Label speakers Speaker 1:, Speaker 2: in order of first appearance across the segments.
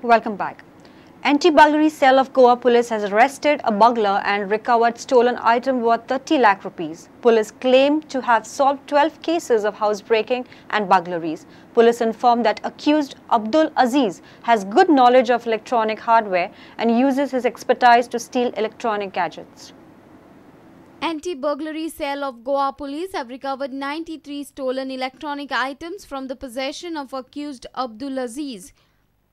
Speaker 1: Welcome back. Anti-burglary cell of Goa Police has arrested a burglar and recovered stolen item worth 30 lakh rupees. Police claim to have solved 12 cases of housebreaking and burglaries. Police informed that accused Abdul Aziz has good knowledge of electronic hardware and uses his expertise to steal electronic gadgets.
Speaker 2: Anti-burglary cell of Goa Police have recovered 93 stolen electronic items from the possession of accused Abdul Aziz.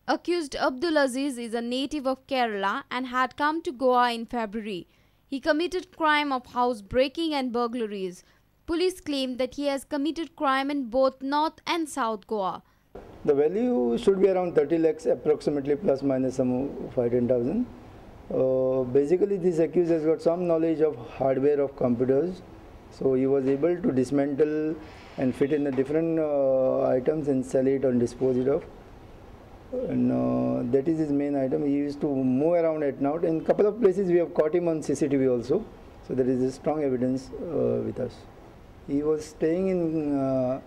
Speaker 2: Accused Abdul Aziz is a native of Kerala and had come to Goa in February. He committed crime of housebreaking and burglaries. Police claim that he has committed crime in both North and South Goa.
Speaker 3: The value should be around 30 lakhs approximately, plus minus some 5-10,000. Basically, this accused has got some knowledge of hardware of computers, so he was able to dismantle and fit in the different items and sell it and dispose it of. And that is his main item. He used to move around at night. In a couple of places we have caught him on CCTV also, so there is a strong evidence with us. He was staying in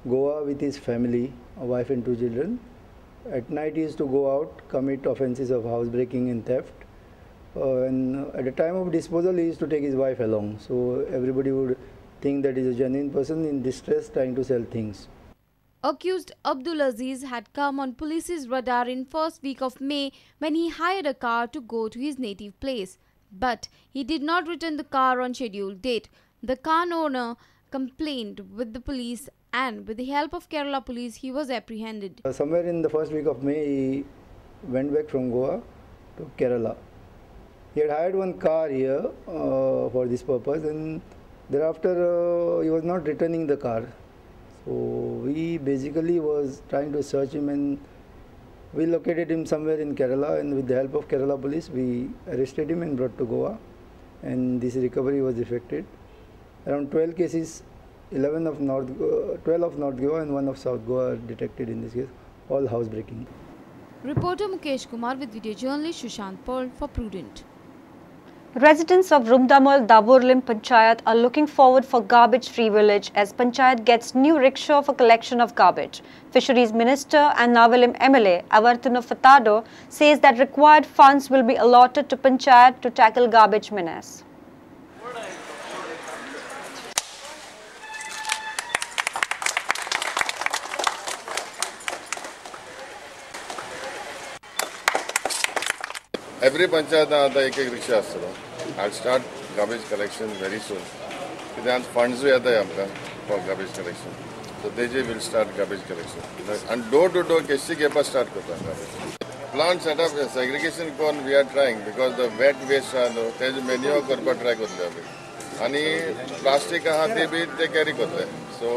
Speaker 3: Goa with his family, a wife and 2 children. At night he used to go out, commit offences of housebreaking and theft. And at the time of disposal he used to take his wife along, so everybody would think that he's a genuine person in distress trying to sell things.
Speaker 2: Accused Abdul Aziz had come on police's radar in first week of May when he hired a car to go to his native place. But he did not return the car on scheduled date. The car owner complained with the police and with the help of Kerala police he was apprehended.
Speaker 3: Somewhere in the first week of May he went back from Goa to Kerala. He had hired one car here for this purpose, and thereafter he was not returning the car. So we basically was trying to search him, and we located him somewhere in Kerala, and with the help of Kerala police we arrested him and brought to Goa, and this recovery was effected. Around 12 cases, 11 of North, 12 of North Goa and 1 of South Goa are detected in this case, all housebreaking.
Speaker 2: Reporter Mukesh Kumar with video journalist Sushant Paul for Prudent.
Speaker 1: Residents of Rumdamol Davorlim Panchayat are looking forward for garbage-free village as Panchayat gets new rickshaw for collection of garbage. Fisheries Minister and Navelim MLA Avertino Furtado says that required funds will be allotted to Panchayat to tackle garbage menace.
Speaker 4: Every panchayat आता एक एक रिक्षा आसतलो. I'll start garbage collection very soon. कित्याक फंड्सूय येताय आमकां for garbage collection. So तेजे will start garbage collection. आनी door two door केशी घेवपाक स्टार्ट करता garbage. Plant setup segregation करून we are trying because the wet waste आहा न्हू तेजे मेन्युअर करपाक ट्राय करतले आमी. आनी प्लास्टीक आहा ती बी ते कॅरी करतले. सो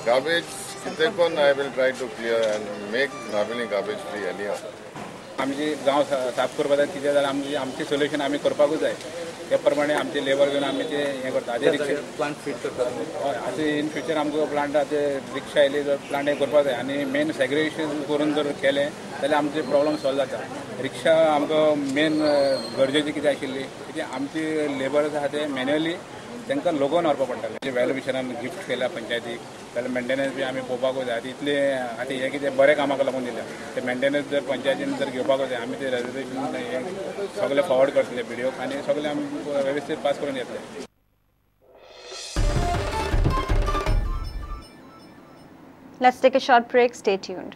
Speaker 4: गार्बेज कितें करून I will try to clear and make Navelim garbage free anyhow.
Speaker 5: आमची गांव साफ करपाक जाय कितें जाल्यार आमची आमचें सोल्युशन आमी करपाकूच जाय. ते प्रमाणे आमचे लेबर घेवन आमी ते हें करता. आतां रिक्षा
Speaker 6: प्लांट फिट करता.
Speaker 5: हय, आतां इन फ्युचर आमकां प्लांट आतां रिक्षा आयली जर प्लांट हें करपाक जाय आनी मेन सेग्रिगेशन करून जर केलें जाल्यार आमचे प्रॉब्लम सॉल्व जाता. रिक्षा आमकां मेन गरजेची कितें आशिल्ली कितें आमची लेबर आसा ते मॅन्युअली तांकां लोगोन व्हरपाक पडटालें. वेल विशरान गिफ्ट केल्या पंचायतीक जाल्यार मेंटेनन्स बी आमी पळोवपाकूच जाय. आतां इतलें आतां हें कितें बरें कामाक लागून दिल्या ते मेंटेनन्स जर पंचायतीन जर घेवपाकूच जाय. आमी ते रेजोल्युशन हें सगळें फॉरवर्ड करतले बिडिओक आनी सगळें आमी वेवस्थीत पास करून येतले.
Speaker 1: Let's take a short break. Stay tuned.